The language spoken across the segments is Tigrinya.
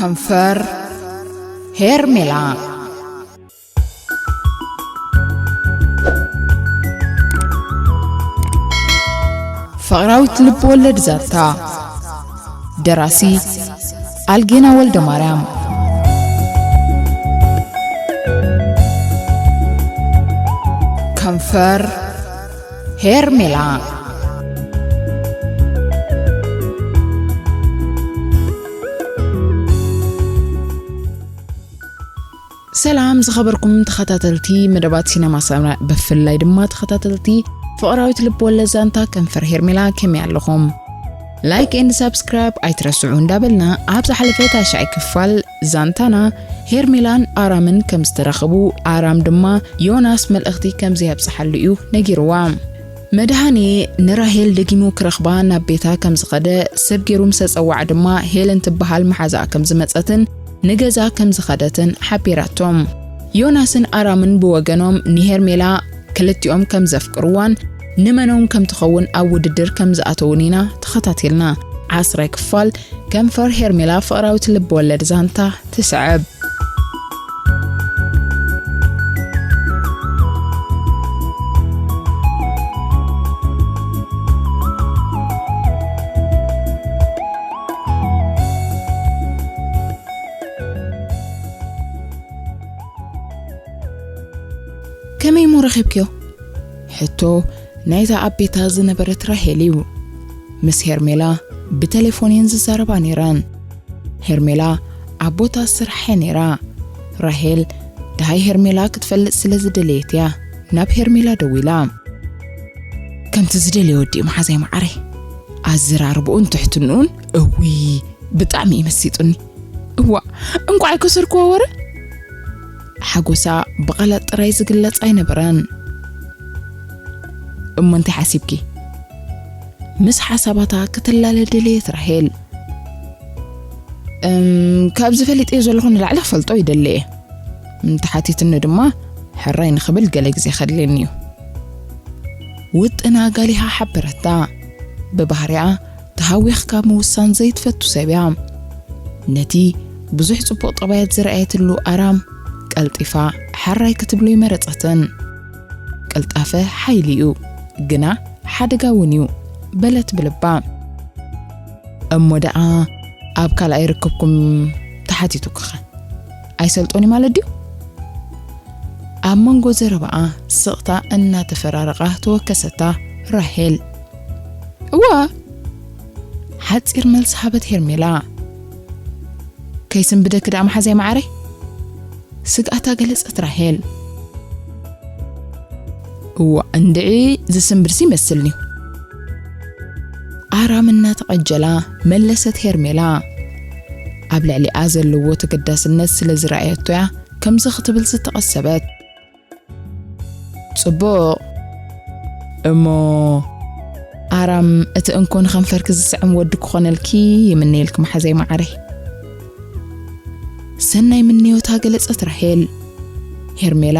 ከንፈር ሄርሜላ። ፍቕራዊት ልብ ወለድ ዛንታ። ደራሲ ኣልጌና ወልደ ማርያም። ከንፈር ሄርሜላ። ሰላም ዝኸበርኩም ተኸታተልቲ መደባት ሲነማ ሰምራ፣ ብፍላይ ድማ ተኸታተልቲ ፍቕራዊት ልብ ወለድ ዛንታ ከንፈር ሄርሜላ፣ ከመይ ኣለኹም? Like and subscribe ኣይትረስዑ እንዳበልና፣ ኣብ ዝሓለፈ ታሽዓይ ክፋል ዛንታና ሄርሜላን ኣራምን ከም ዝተራኸቡ፣ ኣራም ድማ ዮናስ መልእኽቲ ከም ዘየብጽሓሉ እዩ ነጊርዋ። መድሃኔ ንራሄል ደጊሙ ክረኽባ ናብ ቤታ ከም ዝኸደ፣ ሰብ ገይሩ ምስ ኣጸዋዓ ድማ ሄለን ትበሃል መሓዛኣ ከም ዝመጸትን ንገዛ ከም ዝኸደትን ሓቢራቶም። ዮናስን ኣራምን ብወገኖም ንሄርሜላ ክልቲኦም ከም ዘፍቅርዋን ንመኖም ከም ትኸውን ኣብ ውድድር ከም ዝኣተውን ኢና ተኸታቲልና። ዓስራይ ክፋል ከንፈር ሄርሜላ ፍቕራዊት ልብ ወለድ ዛንታ ትስዕብ። ከመይ እሞ ረኺብክዮ? ሕቶ ናይዛ ኣብ ቤታ ዝነበረት ራሄል እዩ። ምስ ሄርሜላ ብቴሌፎን እየን ዝዛረባ ነይረን። ሄርሜላ ኣብ ቦታ ስራሕ እያ ነይራ። ራሄል ደሃይ ሄርሜላ ክትፈልጥ ስለ ዝደለየት እያ ናብ ሄርሜላ ደዊላ። ከምቲ ዝደለየ ወዲኡ መሓዛይ መዓረይ። ኣዘራርብኡን ትሕትንኡን እውይ ብጣዕሚ እዩ መሲጡኒ። እዋ እንቋዕ ከሰርክዎ ወረ። ሓጎሳ ብቓላት ጥራይ ዝግለጽ ኣይነበረን። እሞ እንታይ ሓሲብኪ? ምስ ሓሳባታ ክትላለ ደለየት ራሄል። እም፣ ካብዚ ፈሊጠዮ ዘለኹ ንላዕሊ ክፈልጦ ይደሊ እየ። እንተሓቲትኒ ድማ ሕራይ ንኽብል ገለ ግዜ ከድልየኒ እዩ። ውጥና ጋሊሃ ሓበረታ። ብባህሪኣ ተሃዊኽካ ምውሳን ዘይትፈቱ ሰብ እያ። ነቲ ብዙሕ ጽቡቕ ጠባያት ዝረኣየትሉ ኣራም ቀልጢፋ ሕራይ ክትብሎ ይመረጸትን። ቅልጣፈ ሓይሊ እዩ፣ ግና ሓደጋ እውን እዩ በለት ብልባ። እሞ ደኣ ኣብ ካልኣይ ርክብኩም ተሓቲቱክኸ? ኣይሰልጦን እዩ ማለት ድዩ? ኣብ መንጎ ዘረባኣ ስቕታ እናተፈራረቓ ተወከሰታ ራሄል። እዋ፣ ሓጺር መልሲ ሃበት ሄርሜላ። ከይስንብደኪ ደኣ መሓዛይ መዓረይ? ስግኣታ ገለጸት ራሄል። እዋ፣ እንድዒ ዝስንብድሲ ይመስልኒ። ኣራም እናተቐጀላ መለሰት ሄርሜላ። ኣብ ልዕሊኣ ዘለዎ ተገዳስነት ስለ ዝረኣየቶ እያ ከምዚ ክትብል ዝተቐሰበት። ጽቡቕ። እሞ ኣራም እቲ እንኮ ንኸንፈርኪ ዝስዕም ወዲ ክኾነልኪ ይምነየልኪ መሓዘይ መዓረይ። ሰናይ ምንዮታ ገለጸት ራሄል። ሄርሜላ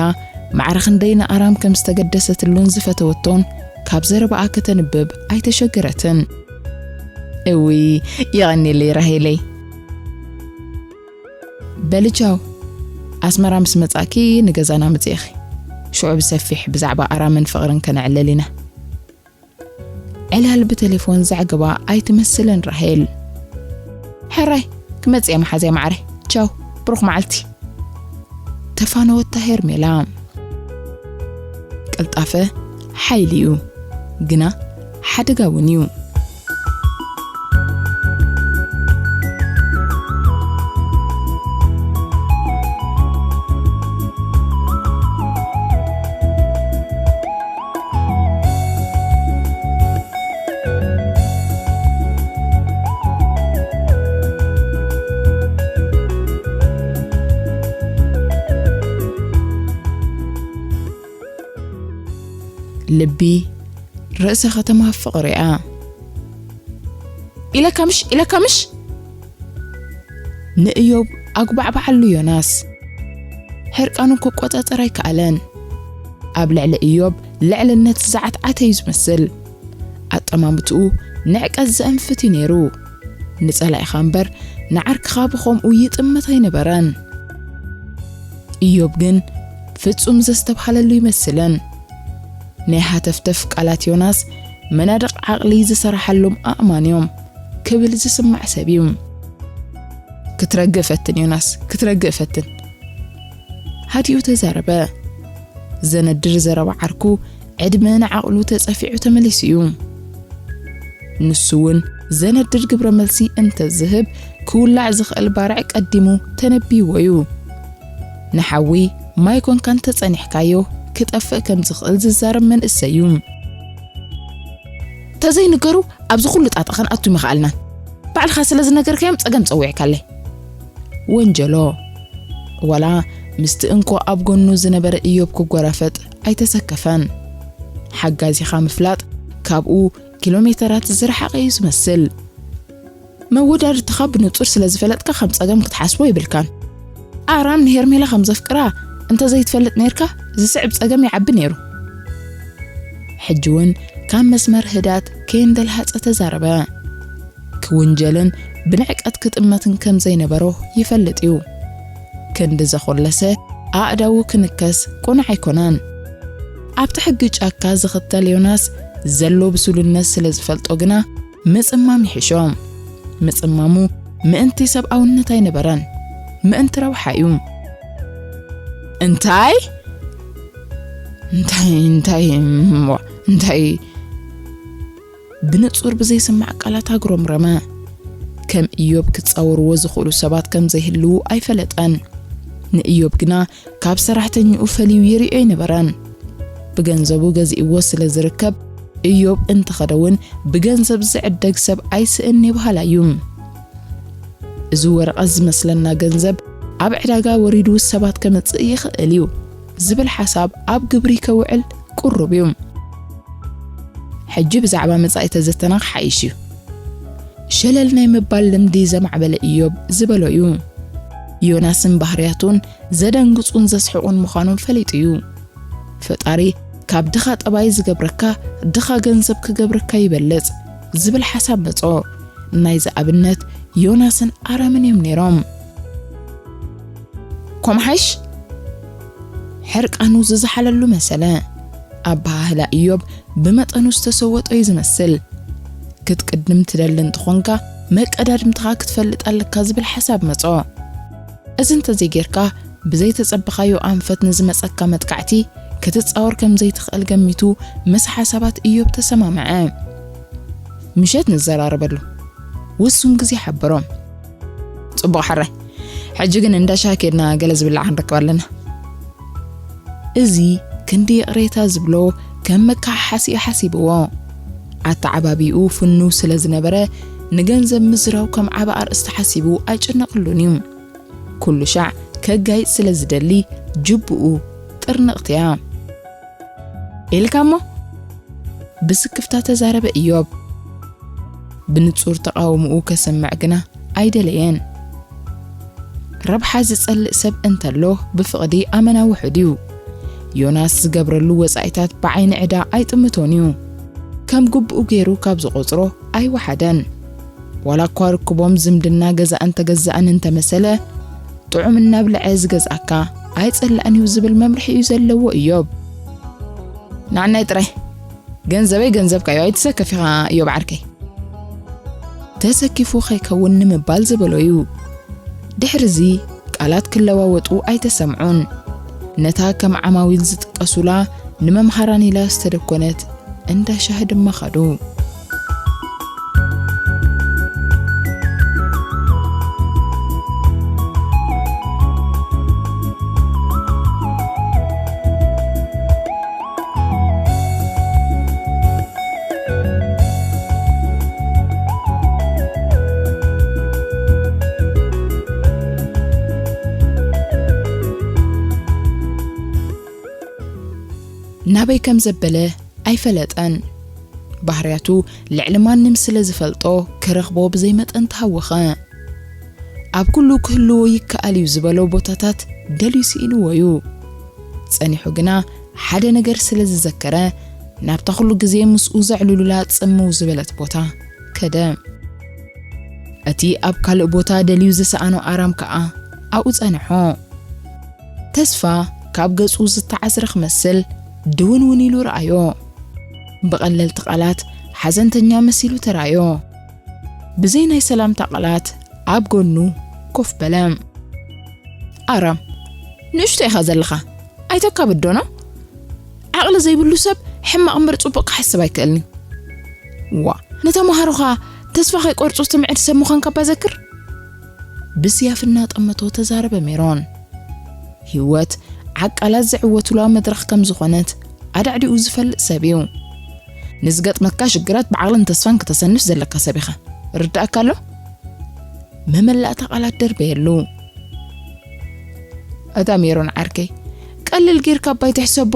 ማዕረ ክንደይ ንኣራም ከም ዝተገደሰትሉን ዝፈተወቶን ካብ ዘረባኣ ከተንብብ ኣይተሸገረትን። እውይ፣ የቐንየለይ ራሄለይ። በሊ ቻው። ኣስመራ ምስ መጻእኪ ንገዛና ምጽእኺ። ሽዑ ብሰፊሕ ብዛዕባ ኣራምን ፍቕርን ከነዕልል ኢና። ዕላል ብቴሌፎን ዘዕግባ ኣይትመስልን ራሄል። ሕራይ፣ ክመጽእ እየ መሓዘይ መዓረይ። ቻው፣ ብሩኽ መዓልቲ። ተፋነወታ ሄርሜላ። ቅልጣፈ ሓይሊ እዩ፣ ግና ሓደጋ እውን እዩ። ልቢ ርእሰ ከተማ ፍቕሪ እያ። ኢለካ ምሽ፣ ኢለካ ምሽ! ንእዮብ ኣጉባዕባዓሉ ዮናስ። ሕርቃኑ ክቆጻጸር ኣይከኣለን። ኣብ ልዕሊ እዮብ ልዕልነት ዝዓትዓተ እዩ ዝመስል። ኣጠማምትኡ ንዕቀት ዘእንፍት እዩ ነይሩ። ንጸላኢኻ እምበር ንዓርክኻ ብኸምኡ ይጥምት ኣይነበረን። ኢዮብ ግን ፍጹም ዘስተብሃለሉ ይመስልን። ናይ ሃተፍተፍ ቃላት ዮናስ መናድቕ ዓቕሊ ዝሰራሓሎም ኣእማን እዮም ክብል ዝስማዕ ሰብ እዩ። "ክትረግእ ፈትን ዮናስ፣ ክትረግእ ፈትን" ሃዲኡ ተዛረበ። ዘነድር ዘረባ ዓርኩ ዕድመ ንዓቕሉ ተጸፊዑ ተመሊሱ እዩ። ንሱ እውን ዘነድር ግብረ መልሲ እንተ ዝህብ ክውላዕ ዝኽእል ባርዕ ቀዲሙ ተነቢይዎ እዩ። ንሓዊ ማይ ኮንካ እንተጸኒሕካዮ ክጠፍእ ከም ዝኽእል ዝዛረብ መንእሰይ እዩ። "ተዘይንገሩ ኣብዚ ኩሉ ጣጣ ከንኣቱ ይምኽኣልናን። ባዕልኻ ስለ ዝነገርካዮም ጸገም ጸዊዕካለይ" ወንጀሎ። ዋላ ምስቲ እንኮ ኣብ ጎኑ ዝነበረ ኢዮብ ክጎራፈጥ ኣይተሰከፈን። ሓጋዚኻ ምፍላጥ ካብኡ ኪሎ ሜተራት ዝረሓቐ እዩ ዝመስል። መወዳድርትኻ ብንጹር ስለ ዝፈለጥካ ከም ጸገም ክትሓስቦ የብልካን። ኣራም ንሄርሜላ ከም ዘፍቅራ እንተ ዘይትፈልጥ ነይርካ ዝስዕብ ጸገም ይዓቢ ነይሩ። ሕጂ እውን ካብ መስመር ህዳት ከየንደልሃጸ ተዛረበ። ክውንጀልን ብንዕቀት ክጥመትን ከም ዘይነበሮ ይፈልጥ እዩ። ክንዲ ዘኾለሰ ኣእዳዉ ክንከስ ቁኑዕ ኣይኮነን። ኣብቲ ሕጊ ጫካ ዝኽተል ዮናስ ዘሎ ብሱልነት ስለ ዝፈልጦ ግና ምጽማም ይሕሾ። ምጽማሙ ምእንቲ ሰብኣውነት ኣይነበረን፣ ምእንቲ ረብሓ እዩ። "እንታይ? እንታይ? እንታይ? እሞ እንታይ?" ብንጹር ብዘይስማዕ ቃላት ኣጉረምረመ። ከም ኢዮብ ክጻወርዎ ዝኽእሉ ሰባት ከም ዘይህልዉ ኣይፈለጠን። ንኢዮብ ግና ካብ ሰራሕተኛኡ ፈልዩ ይርእዮ ኣይነበረን። ብገንዘቡ ገዚእዎ ስለ ዝርከብ፣ ኢዮብ እንተኸደ እውን ብገንዘብ ዝዕደግ ሰብ ኣይስእን እዩ በሃላይ እዩ። "እዚ ወረቐት ዝመስለና ገንዘብ ኣብ ዕዳጋ ወሪዱ ሰባት ከምጽእ ይኽእል እዩ" ዝብል ሓሳብ ኣብ ግብሪ ከውዕል ቅሩብ እዩ። ሕጂ ብዛዕባ መጻኢ ተዘተና ክሓይሽ እዩ። ሸለል ናይ ምባል ልምዲ ዘማዕበለ ኢዮብ ዝበሎ እዩ። ዮናስን ባህርያቱን ዘደንግጹን ዘስሕቑን ምዃኖም ፈሊጡ እዩ። "ፈጣሪ ካብ ድኻ ጠባይ ዝገብረካ ድኻ ገንዘብ ክገብረካ ይበልጽ" ዝብል ሓሳብ መጾ። ናይዚ ኣብነት ዮናስን ኣራምን እዮም ነይሮም። "ኮምሓሽ?" ሕርቃኑ ዝዘሓለሉ መሰለ። ኣበሃህላ ኢዮብ ብመጠኑ ዝተሰወጦ እዩ ዝመስል። ክትቅድም ትደሊ እንተኾንካ መቀዳድምትኻ ክትፈልጥ ኣለካ ዝብል ሓሳብ መጾ። እዚ እንተዘይጌርካ ብዘይተጸበኻዮ ኣንፈት ንዝመጸካ መጥቃዕቲ ክትጻወር ከም ዘይትኽእል ገሚቱ ምስ ሓሳባት ኢዮብ ተሰማምዐ። "ምሸት ንዘራረበሉ፣ ውሱን ግዜ ሓብሮም" ጽቡቕ ሓራይ። ሕጂ ግን እንዳ ሻሂ ኬድና ገለ ዝብላዕ ክንረክብ ኣለና። እዚ ክንዲ ይቕሬታ ዝብሎ ከም መከሓሓሲ እዩ ሓሲብዎ። ኣተዓባቢኡ ፍኑው ስለ ዝነበረ ንገንዘብ ምዝራው ከም ዓቢ ኣርእስቲ ሓሲቡ ኣይጭነቕሉን እዩ። ኩሉ ሻዕ ከጋይጽ ስለ ዝደሊ ጅብኡ ጥርንቕቲ እያ። ኢልካ እሞ? ብስክፍታ ተዛረበ እዮብ። ብንጹር ተቓውምኡ ከስምዕ ግና ኣይደለየን። ረብሓ ዝጸልእ ሰብ እንተሎ ብፍቕዲ ኣመና ውሑድ እዩ። ዮናስ ዝገብረሉ ወጻኢታት ብዓይኒ ዕዳ ኣይጥምቶን እዩ። ከም ግቡኡ ገይሩ ካብ ዝቖጽሮ ኣይወሓደን። ዋላ እኳ ርክቦም ዝምድና ገዛእን ተገዛእን እንተመሰለ፣ ጥዑም እናብልዐ ዝገዝኣካ ኣይጸላእን እዩ ዝብል መምርሒ እዩ ዘለዎ እዮብ። ንዓናይ ጥራይ ገንዘበይ ገንዘብካ እዩ፣ ኣይትሰከፍ ኢኻ እዮብ ዓርከይ። ተሰኪፉ ከይከውን ንምባል ዝበሎ እዩ። ድሕርዚ ቃላት ክለዋወጡ ኣይተሰምዑን። ነታ ከም ዓማዊል ዝጥቀሱላ ንመምሃራን ኢላ ዝተደኮነት እንዳ ሻሂ ድማ ኸዱ። ናበይ ከም ዘበለ ኣይፈለጠን። ባህርያቱ ልዕሊ ማንም ስለ ዝፈልጦ ክረኽቦ ብዘይ መጠን ተሃወኸ። ኣብ ኩሉ ክህልዎ ይከኣል እዩ ዝበሎ ቦታታት ደልዩ ስኢንዎ እዩ። ጸኒሑ ግና ሓደ ነገር ስለ ዝዘከረ ናብታ ኩሉ ግዜ ምስኡ ዘዕልሉላ ጽምው ዝበለት ቦታ ከደ። እቲ ኣብ ካልእ ቦታ ደልዩ ዝሰኣኖ ኣራም ከኣ ኣብኡ ጸንሖ። ተስፋ ካብ ገጹ ዝተዓስረ ክመስል ድውንውን ኢሉ ረኣዮ። ብቐለልቲ ቃላት ሓዘንተኛ መሲሉ ተራዮ። ብዘይ ናይ ሰላምታ ቃላት ኣብ ጎኑ ኮፍ በለ። ኣራም፣ ንእሽቶ ኢኻ ዘለኻ። ኣይተካብዶኖ? ዓቕሊ ዘይብሉ ሰብ ሕማቕ እምበር ጽቡቕ ክሓስብ ኣይክእልን። ዋ፣ ንተምሃሮኻ ተስፋ ከይቆርጹ ትምዕድ ሰብ ምዃንካ ባዘክር። ብስያፍ እናጠመቶ ተዛረበ ሜሮን። ህይወት ዓቃላት ዝዕወቱላ መድረኽ ከም ዝኾነት ኣዳዕዲኡ ዝፈልጥ ሰብ እዩ። ንዝገጥመካ ሽግራት ብዓቕልን ተስፋን ክተሰንፍ ዘለካ ሰብ ኢኻ። ርዳእካ ኣሎ? መመላእታ ቃላት ደርበየሉ። እታ ሜሮን ዓርከይ፣ ቀልል ጌርካ እባ ኣይትሕሰቦ።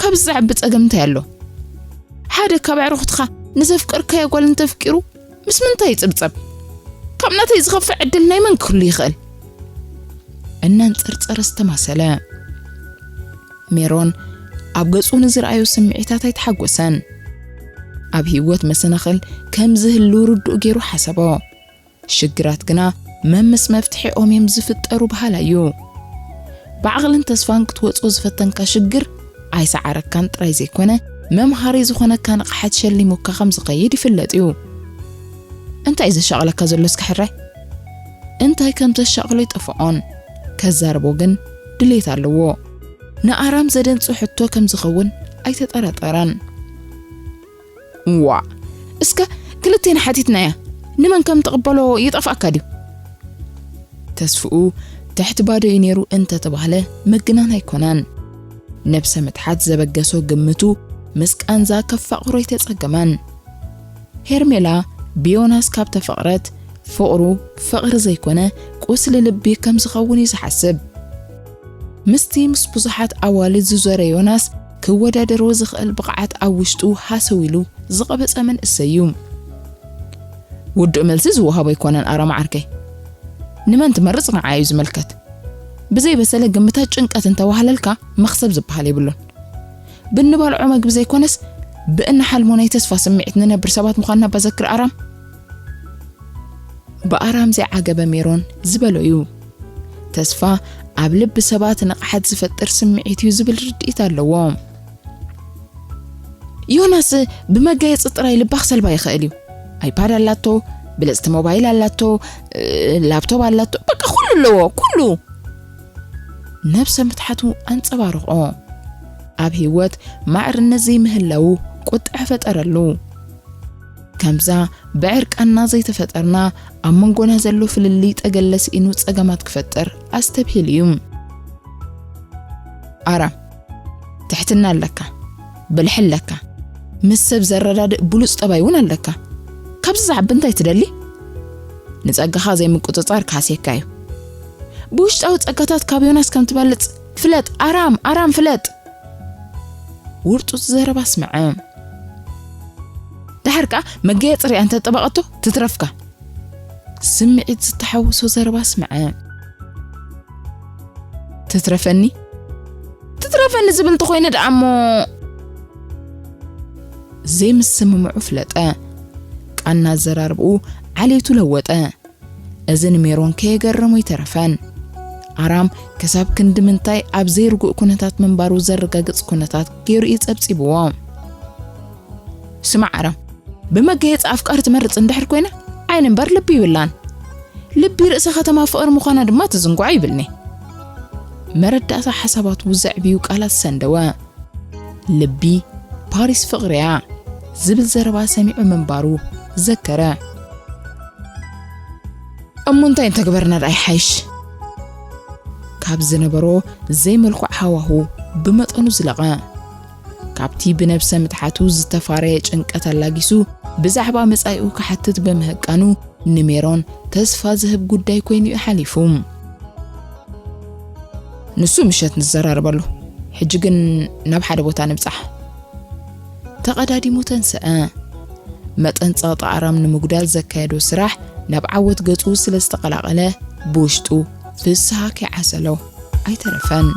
ካብ ዝዓቢ ጸገም እንታይ ኣሎ? ሓደ ካብ ኣዕሩኽትኻ ንዘፍቀርካዮ ጓል እንተፍቂሩ፣ ምስ ምንታይ ይጽብጸብ? ካብ ናተይ ዝኸፍእ ዕድል ናይ መን ክህሉ ይኽእል? እናንጸርጸረ ዝተማሰለ። ሜሮን ኣብ ገጹ ንዝረኣዩ ስምዒታት ኣይተሓጎሰን። ኣብ ህይወት መሰናኽል ከም ዝህሉ ርዱእ ገይሩ ሓሰቦ። ሽግራት ግና መምስ መፍትሒኦም እዮም ዝፍጠሩ በሃላይ እዩ። ብዓቕልን ተስፋን ክትወጾ ዝፈተንካ ሽግር ኣይሰዓረካን ጥራይ ዘይኮነ፣ መምሃሪ ዝኾነካ ንቕሓት ሸሊሙካ ከም ዝኸይድ ይፍለጥ እዩ። እንታይ ዘሻቕለካ ዘሎ እስከ ሕራይ? እንታይ ከም ዘሻቕሎ ይጠፍኦን። ከዛርቦ ግን ድሌት ኣለዎ። ንኣራም ዘደንጹ ሕቶ ከም ዝኸውን ኣይተጠራጠረን። ዋ፣ እስከ ክልቴና ሓቲትናያ፣ ንመን ከም ትቕበሎ ይጠፍኣካ ድዩ? ተስፍኡ ትሕቲ ባዶ እዩ ነይሩ እንተተባህለ ምግናን ኣይኮነን። ነብሰ ምትሓት ዘበገሶ ግምቱ ምስ ቃንዛ ከፋቕሮ ኣይተጸገመን። ሄርሜላ ብዮናስ ካብ ተፈቕረት፣ ፍቕሩ ፍቕሪ ዘይኮነ ቁስሊ ልቢ ከም ዝኸውን እዩ ዝሓስብ። ምስቲ ምስ ብዙሓት ኣዋልድ ዝዞረ ዮናስ ክወዳደሮ ዝኽእል ብቕዓት ኣብ ውሽጡ ሃሰው ኢሉ ዝቐበጸ መንእሰይ እዩ። ውዱእ መልሲ ዝወሃቦ ኣይኮነን ኣራም ዓርከይ። ንመን ትመርጽ ንዓ እዩ ዝምልከት። ብዘይበሰለ ግምታት ጭንቀት እንተዋህለልካ መኽሰብ ዝበሃል የብሉን። ብንበልዖ መግቢ ዘይኮነስ ብእንሓልሞ ናይ ተስፋ ስምዒት ንነብር ሰባት ምዃንና ባዘክር ኣራም። ብኣራም ዘይዓገበ ሜሮን ዝበሎ እዩ። ተስፋ ኣብ ልቢ ሰባት ንቕሓት ዝፈጥር ስምዒት እዩ ዝብል ርድኢት ኣለዎ። ዮናስ ብመጋየፂ ጥራይ ልባ ክሰልባ ይኽእል እዩ። ኣይፓድ ኣላቶ፣ ብልፅቲ ሞባይል ኣላቶ፣ እ፣ ላፕቶፕ ኣላቶ፣ በቃ ኩሉ ኣለዎ፣ ኩሉ። ነብሰ ምትሓቱ ኣንጸባርቖ። ኣብ ህይወት ማዕርነት ዘይምህላዉ ቁጥዐ ፈጠረሉ። ከምዛ ብዕርቃና ዘይተፈጠርና ኣብ መንጎና ዘሎ ፍልልይ ጠገለ ስኢኑ ጸገማት ክፈጥር ኣስተብሂል እዩ። ኣራም፣ ትሕትና ኣለካ፣ ብልሒ ኣለካ፣ ምስ ሰብ ዘረዳድእ ብሉጽ ጠባይ እውን ኣለካ። ካብዚ ዝዓቢ እንታይ ትደሊ? ንጸጋኻ ዘይምቁጽጻር ክሃስየካ እዩ። ብውሽጣዊ ጸጋታት ካብ ዮናስ ከም ትበልጽ ፍለጥ፣ ኣራም፣ ኣራም ፍለጥ። ውርጡጥ ዘረባ ስምዐ። ደሓር ከኣ መገየጽ ሪኣ እንተ ጠበቐቶ ትትረፍካ። ስምዒት ዝተሓወሶ ዘረባ ስምዐ። ትትረፈኒ? ትትረፈኒ ዝብል እንተኾይነ ደኣ እሞ። ዘይምስምምዑ ፍለጠ። ቃና ኣዘራርብኡ ዓሌቱ ለወጠ። እዚ ንሜሮን ከየገረሞ ኣይተረፈን። ኣራም ክሳብ ክንዲ ምንታይ ኣብ ዘይርጉእ ኩነታት ምንባሩ ዘረጋግጽ ኩነታት ገይሩ እዩ ጸብጺብዎ። ስማዕ ኣራም፣ ብመገየጺ ኣፍቃሪ ትመርጽ እንድሕር ኮይና ዓይኒ እምበር ልቢ ይብላን። ልቢ ርእሰ ከተማ ፍቕሪ ምዃና ድማ ትዝንግዖ ይብልኒ። መረዳእታ ሓሳባቱ ዘዕብዩ ቃላት ሰንደወ። ልቢ ፓሪስ ፍቕሪያ ዝብል ዘረባ ሰሚዑ ምንባሩ ዘከረ። እሞ እንታይ እንተግበርና ደኣ ይሓይሽ? ካብ ዝነበሮ ዘይመልኩዕ ሃዋሁ ብመጠኑ ዝለቐ። ካብቲ ብነብሰ ምትሓቱ ዝተፋረየ ጭንቀት ኣላጊሱ ብዛዕባ መጻኢኡ ክሓትት ብምህቃኑ ንሜሮን ተስፋ ዝህብ ጉዳይ ኮይኑ እዩ ሓሊፉ። ንሱ ምሸት ንዘራረበሉ። ሕጂ ግን ናብ ሓደ ቦታ ንብጻሕ። ተቐዳዲሙ ተንስአ። መጠን ጸቕጢ ኣራም ንምጉዳል ዘካየዶ ስራሕ ናብ ዓወት ገጹ ስለ ዝተቐላቐለ ብውሽጡ ፍስሃ ከይዓሰሎ ኣይተረፈን።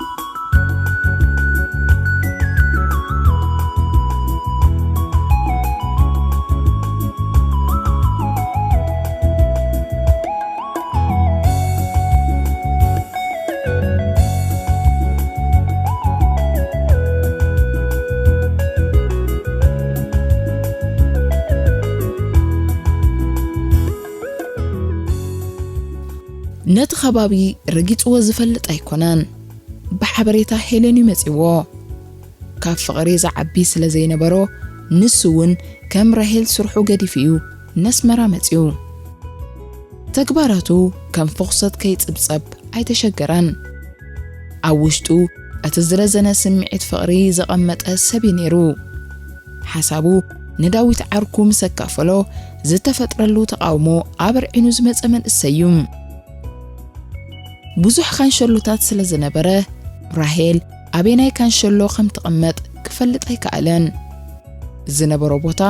ነቲ ከባቢ ረጊጽዎ ዝፈልጥ ኣይኮነን። ብሓበሬታ ሄለን እዩ መጺዎ። ካብ ፍቕሪ ዝዓቢ ስለ ዘይነበሮ፣ ንሱ እውን ከም ራሄል ስርሑ ገዲፉ እዩ ነስመራ መጺኡ። ተግባራቱ ከም ፍኹሰት ከይጽብጸብ ኣይተሸገረን። ኣብ ውሽጡ እቲ ዝረዘነ ስምዒት ፍቕሪ ዘቐመጠ ሰብ እዩ ነይሩ። ሓሳቡ ንዳዊት ዓርኩ ምስ ኣካፈሎ፣ ዝተፈጥረሉ ተቓውሞ ኣበርዒኑ ዝመጸ መንእሰይ እዩ። ብዙሕ ካንሸሎታት ስለ ዝነበረ፣ ራሄል ኣበየናይ ካንሸሎ ከም ትቕመጥ ክፈልጥ ኣይከኣለን። ዝነበሮ ቦታ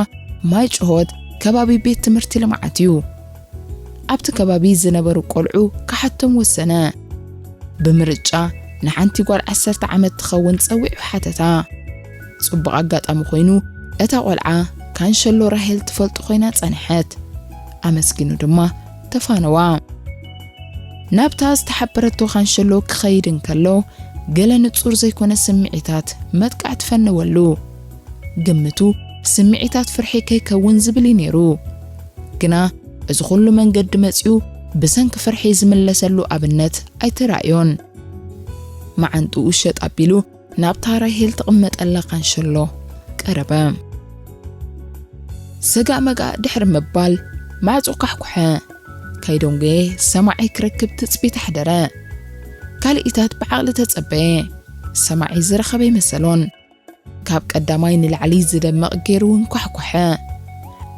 ማይ ጭሆት ከባቢ ቤት ትምህርቲ ልምዓት እዩ። ኣብቲ ከባቢ ዝነበሩ ቆልዑ ክሓቶም ወሰነ። ብምርጫ ንሓንቲ ጓል ዓሰርተ ዓመት ትኸውን ጸዊዑ ሓተታ። ጽቡቕ ኣጋጣሚ ኮይኑ፣ እታ ቆልዓ ካንሸሎ ራሄል ትፈልጦ ኮይና ጸንሐት። ኣመስጊኑ ድማ ተፋነዋ። ናብታ ዝተሓበረቶ ካንሸሎ ክኸይድ እንከሎ፣ ገለ ንጹር ዘይኮነ ስምዒታት መጥቃዕቲ ፈነወሉ። ግምቱ ስምዒታት ፍርሒ ከይከውን ዝብል እዩ ነይሩ። ግና እዚ ኩሉ መንገዲ መጺኡ ብሰንኪ ፍርሒ ዝምለሰሉ ኣብነት ኣይተራእዮን። መዓንጥኡ ሸጥ ኣቢሉ ናብታ ራሄል ትቕመጠላ ካንሸሎ ቀረበ። ሰጋእ መጋእ ድሕሪ ምባል ማዕጾ ኳሕኩሐ። ከይደንጎየ ሰማዒ ክረክብ ትጽቢት ኣሕደረ። ካልኢታት ብዓቕሊ ተጸበየ። ሰማዒ ዝረኸበ ይመሰሎን። ካብ ቀዳማይ ንላዕሊ ዝደምቕ ገይሩ እውን ኳሕኩሐ።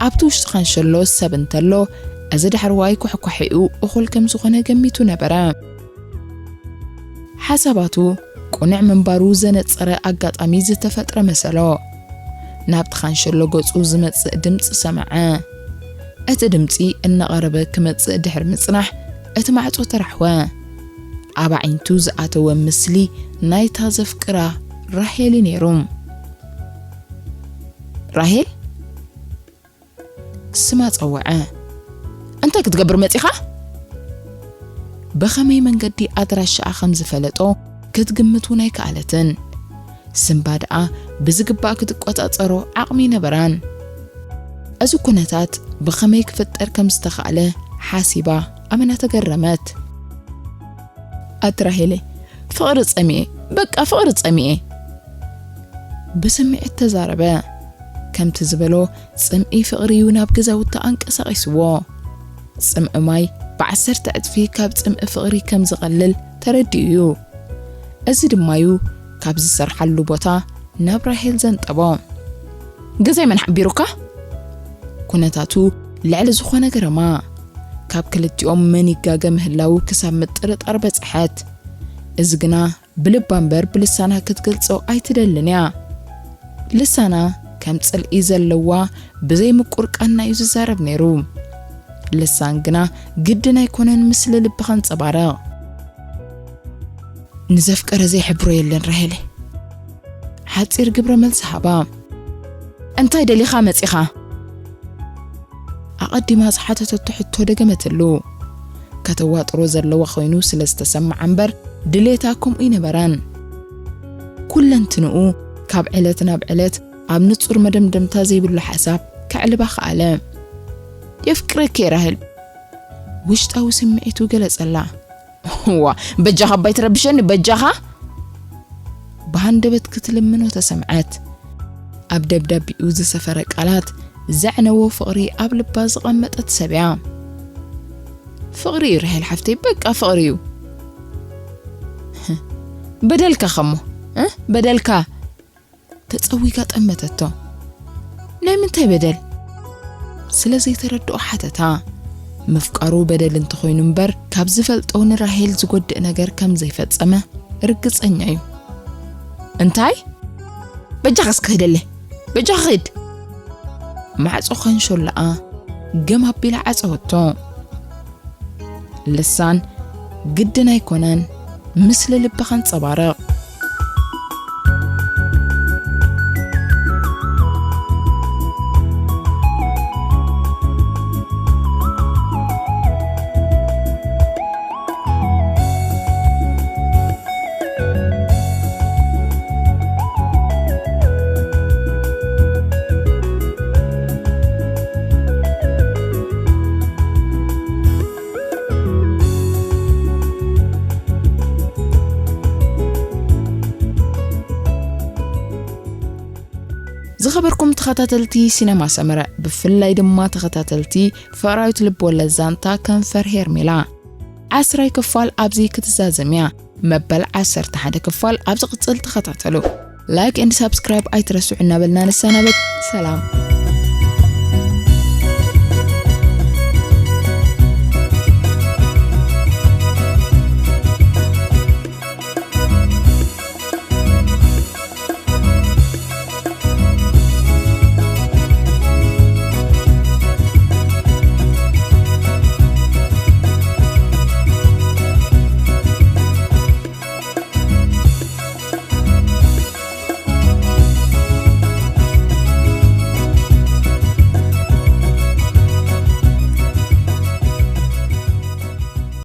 ኣብቲ ውሽጢ ካንሸሎ ሰብ እንተሎ፣ እዚ ዳሕረዋይ ኳሕኳሒኡ እኹል ከም ዝኾነ ገሚቱ ነበረ። ሓሳባቱ ቅኑዕ ምንባሩ ዘነጸረ ኣጋጣሚ ዝተፈጥረ መሰሎ። ናብቲ ካንሸሎ ገጹ ዝመጽእ ድምጺ ሰምዐ። እቲ ድምጺ እናቐረበ ክመጽእ ድሕሪ ምጽናሕ፣ እቲ ማዕጾ ተራሕወ። ኣብ ኣዒንቱ ዝኣተወ ምስሊ ናይታ ዘፍቅራ ራሄል እዩ ነይሩ። "ራሄል?" ስማ ጸውዐ። "እንታይ ክትገብር መጺኻ?" ብኸመይ መንገዲ ኣድራሻኣ ከም ዝፈለጦ ክትግምት እውን ኣይከኣለትን። ስምባ ደኣ ብዝግባእ ክትቆጻጸሮ ዓቕሚ ነበራን። እዚ ኩነታት ብኸመይ ክፍጠር ከም ዝተኻእለ ሓሲባ ኣመና ተገረመት። "ኣቲ ራሄለይ፣ ፍቕሪ ጸሚኤ፣ በቃ ፍቕሪ ጸሚኤ!" ብስምዒት ተዛረበ። ከምቲ ዝበሎ፣ ጽምኢ ፍቕሪ እዩ ናብ ገዛውቲ ኣንቀሳቒስዎ። ጽምኢ ማይ ብዓሰርተ ዕጽፊ ካብ ጽምኢ ፍቕሪ ከም ዝቐልል ተረዲኡ እዩ። እዚ ድማ እዩ ካብ ዝሰርሓሉ ቦታ ናብ ራሄል ዘንጠቦ። "ገዛይ መን ሓቢሩካ?" ኩነታቱ ልዕሊ ዝኾነ ገረማ። ካብ ክልቲኦም መን ይጋገ ምህላዉ ክሳብ ምጥርጣር በጽሐት። እዚ ግና ብልባ እምበር ብልሳና ክትገልጾ ኣይትደልን እያ። ልሳና ከም ጽልኢ ዘለዋ ብዘይ ምቁር ቃና እዩ ዝዛረብ ነይሩ። ልሳን ግና ግድን ኣይኮነን ምስሊ ልቢ ከንጸባርቕ። "ንዘፍቀረ ዘይሕብሮ የለን ራሄለ።" ሓጺር ግብረ መልሲ ሃባ። "እንታይ ደሊኻ መጺኻ?" ኣቐዲማ ዝሓተተቶ ሕቶ ደገመትሉ። ከተዋጥሮ ዘለዋ ኮይኑ ስለ ዝተሰምዓ እምበር ድሌታ ከምኡ ይነበረን። ኩለንትንኡ ካብ ዕለት ናብ ዕለት ኣብ ንጹር መደምደምታ ዘይብሉ ሓሳብ ከዕልባ ከኣለ። "የፍቅረኪ እየ ራሄል።" ውሽጣዊ ስምዒቱ ገለጸላ። "ዋ፣ በጃኻ ኣባይ ትረብሸኒ፣ በጃኻ!" ብሃንደበት ክትልምኖ ተሰምዐት። ኣብ ደብዳቤኡ ዝሰፈረ ቃላት ዘዕነዎ ፍቕሪ ኣብ ልባ ዝቐመጠት ሰብ እያ። "ፍቕሪ እዩ ራሄል ሓፍተይ፣ በቃ ፍቕሪ እዩ።" "በደልካ ኸሞ፣ እ? በደልካ?" ተጸዊጋ ጠመተቶ። "ናይ ምንታይ በደል?" ስለ ዘይተረድኦ ሓተታ። ምፍቃሩ በደል እንተኾይኑ እምበር፣ ካብ ዝፈልጦ ንራሄል ዝጎድእ ነገር ከም ዘይፈጸመ ርግጸኛ እዩ። "እንታይ? በጃኻ እስኪ ኺደለይ፣ በጃኻ ኺድ!" ማዕጾ ከንሾላኣ ገም ኣቢላ ዓጸወቶ። ልሳን ግድን ኣይኮነን፣ ምስሊ ልቢ ከንጸባርቕ። ተኸታተልቲ ሲነማ ሰመረ፣ ብፍላይ ድማ ተኸታተልቲ ፍቕራዊት ልብወለድ ዛንታ ከንፈር ሄርሜላ፣ ዓስራይ ክፋል ኣብዚ ክትዛዘም እያ። መበል ዓሰርተ ሓደ ክፋል ኣብ ዝቕጽል ተኸታተሉ። ላይክ and ሳብስክራይብ ኣይትረስዑ እናበልና ንሰናበት። ሰላም።